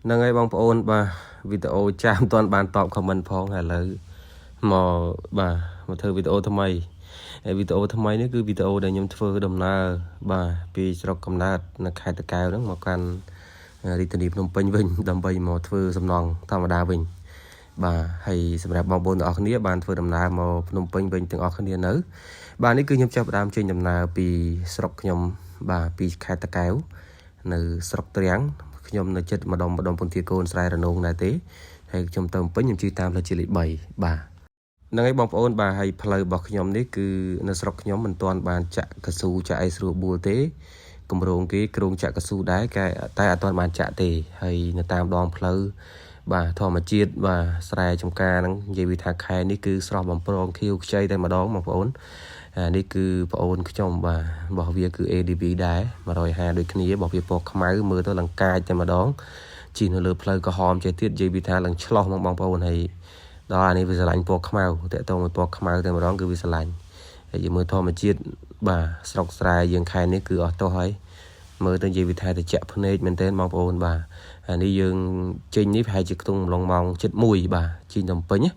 ហ្នឹងហើយបងប្អូនបាទវីដេអូចាស់មិនទាន់បានតប comment ផងឥឡូវមកបាទមកធ្វើវីដេអូថ្មីហើយវីដេអូថ្មីនេះគឺវីដេអូដែលខ្ញុំធ្វើដំណើរបាទពីស្រុកកំណើតនៅខេត្តតាកែវហ្នឹងមកកាន់រាជធានីភ្នំពេញវិញដើម្បីមកធ្វើសំណង់ធម្មតាវិញបាទហើយសម្រាប់បងប្អូនទាំងអស់គ្នាបានធ្វើដំណើរមកភ្នំពេញវិញទាំងអស់គ្នានៅបាទនេះគឺខ្ញុំចាប់ផ្ដើមចេញដំណើរពីស្រុកខ្ញុំបាទពីខេត្តតាកែវនៅស្រុកទ្រាំងខ្ញុំនៅចិត្តម្ដុំម្ដុំពន្ធាកូនស្រែរនងដែរទេហើយខ្ញុំទៅភ្នំពេញខ្ញុំជិះតាមផ្លូវជាតិលេខ3បាទហ្នឹងហើយបងប្អូនបាទហើយផ្លូវរបស់ខ្ញុំនេះគឺនៅស្រុកខ្ញុំមិនទាន់បានចាក់កស៊ូចាក់អីស្រួលបួលទេគម្រោងគេគ្រោងចាក់កស៊ូដែរកែតែអត់ទាន់បានចាក់ទេហើយនៅតាមដងផ្លូវបាទធម្មជាតិបាទស្រែចំការហ្នឹងនិយាយវាថាខែនេះគឺស្រស់បំព្រងខៀវខ្ចីតែម្ដងបងប្អូនអានេះគឺប្អូនខ្ញុំបាទរបស់វាគឺ ADV ដែរ150ដូចគ្នារបស់វាពណ៌ខ្មៅមើលទៅឡើងកាចតែម្ដងជិះនៅលើផ្លូវក្រហមចេះទៀតនិយាយវាថាឡើងឆ្លោះមកបងប្អូនហើយដល់អានេះវាស្រឡាញ់ពណ៌ខ្មៅតកតងមួយពណ៌ខ្មៅតែម្ដងគឺវាស្រឡាញ់ហើយយើងមើលធម្មជាតិបាទស្រុកស្រែយើងខែនេះគឺអស់ទោសហើយមើលទៅនិយាយវាថាតិចភ្នែកមែនទែនបងប្អូនបាទអានេះយើងចេញនេះប្រហែលជាខ្ទង់អំឡុងម៉ោង7:01បាទជិះទៅពេញណា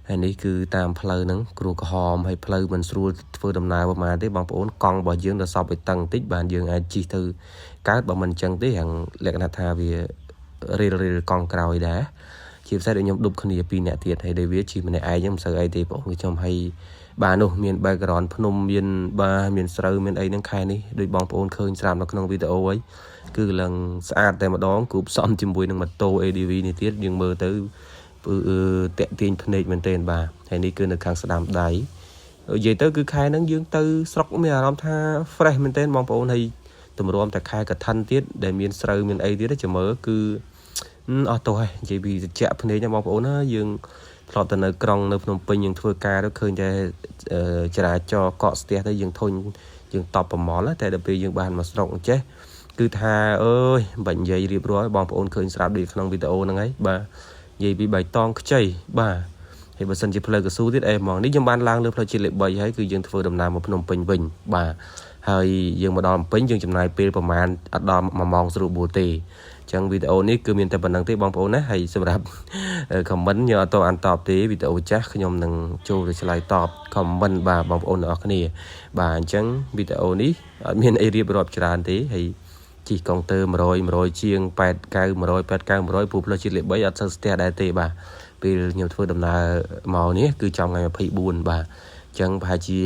ហើយនេះគឺតាមផ្លូវហ្នឹងគ្រួក្រហមហើយផ្លូវមិនស្រួលធ្វើដំណើរប្រហែលទេបងប្អូនកង់របស់យើងដល់សពឲ្យតឹងបន្តិចបានយើងអាចជិះទៅកើតបើមិនអញ្ចឹងទេរាងលក្ខណៈថាវារៀលរៀលកង់ក្រោយដែរជាពិសេសដូចខ្ញុំដប់គ្នាពីរអ្នកទៀតហើយដែលវាជិះម្នាក់ឯងហ្នឹងមិនសូវអីទេបងប្អូនខ្ញុំហើយបាទនោះមាន background ភ្នំមានបាទមានស្រូវមានអីហ្នឹងខែនេះដូចបងប្អូនឃើញស្រាប់នៅក្នុងវីដេអូហើយគឺឡើងស្អាតតែម្ដងគូផ្សំជាមួយនឹងម៉ូតូ ADV នេះទៀតយើងមើលទៅគឺតាក់ទាញភ្នែកមែនទែនបាទហើយនេះគឺនៅខាងស្ដាំដៃនិយាយទៅគឺខែហ្នឹងយើងទៅស្រុកមានអារម្មណ៍ថា fresh មែនទែនបងប្អូនហើយទម្រាំតែខែកឋិនទៀតដែលមានស្រូវមានអីទៀតចាំមើលគឺអស់ទោសហើយនិយាយពីត្រជាក់ភ្នែកណាបងប្អូនណាយើងធ្លាប់ទៅនៅក្រុងនៅភ្នំពេញយើងធ្វើការទៅឃើញតែចរាចរណ៍កកស្ទះទៅយើងធុញយើងតបប្រមល់តែដល់ពេលយើងបានមកស្រុកអញ្ចេះគឺថាអើយមិនបាច់និយាយរៀបរាប់បងប្អូនឃើញស្រាប់ដូចក្នុងវីដេអូហ្នឹងហើយបាទនិយាយពីបៃតងខ្ចីបាទហើយបើសិនជាផ្លូវកស៊ូទៀតអេហ្មងនេះខ្ញុំបានឡើងលើផ្លូវជាតិលេខ3ហើយគឺយើងធ្វើដំណើរមកភ្នំពេញវិញបាទហើយយើងមកដល់ភ្នំពេញយើងចំណាយពេលប្រហែលអត់ដល់1ម៉ោងស្រួលបួលទេចឹងវីដេអូនេះគឺមានតែប៉ុណ្្នឹងទេបងប្អូនណាហើយសម្រាប់ comment ខ្ញុំអត់តអានតបទេវីដេអូចាស់ខ្ញុំនឹងចូលទៅឆ្លើយតប comment បាទបងប្អូនទាំងអស់គ្នាបាទអញ្ចឹងវីដេអូនេះអត់មានអីរៀបរាប់ច្រើនទេហើយជិះកុងទ័រ100 100ជាង8 9 100 8 9 100ព្រោះផ្លូវជាតិលេខ3អត់សូវស្ទះដែរទេបាទពេលខ្ញុំធ្វើដំណើរមកនេះគឺចំថ្ងៃ24បាទចឹងប្រហែលជា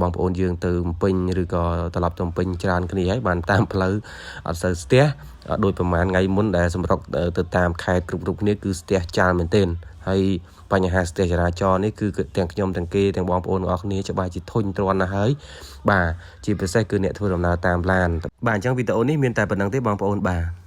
បងប្អូនយើងទៅភ្នំពេញឬក៏ត្រឡប់ទៅភ្នំពេញច្រើនគ្នាហើយបានតាមផ្លូវអត់សូវស្ទះដោយប្រហែលថ្ងៃមុនដែលសម្រុកទៅតាមខេត្តគ្រប់គ្រប់គ្នាគឺស្ទះចាលមែនទែនហើយបញ្ហាស្ទះចរាចរណ៍នេះគឺទាំងខ្ញុំទាំងគេទាំងបងប្អូនទាំងអស់គ្នាច្បាស់ជាធុញទ្រាន់ណាស់ហើយបាទជាពិសេសគឺអ្នកធ្វើដំណើរតាមឡានបាទអញ្ចឹងវីដេអូនេះមានតែប៉ុណ្្នឹងទេបងប្អូនបាទ។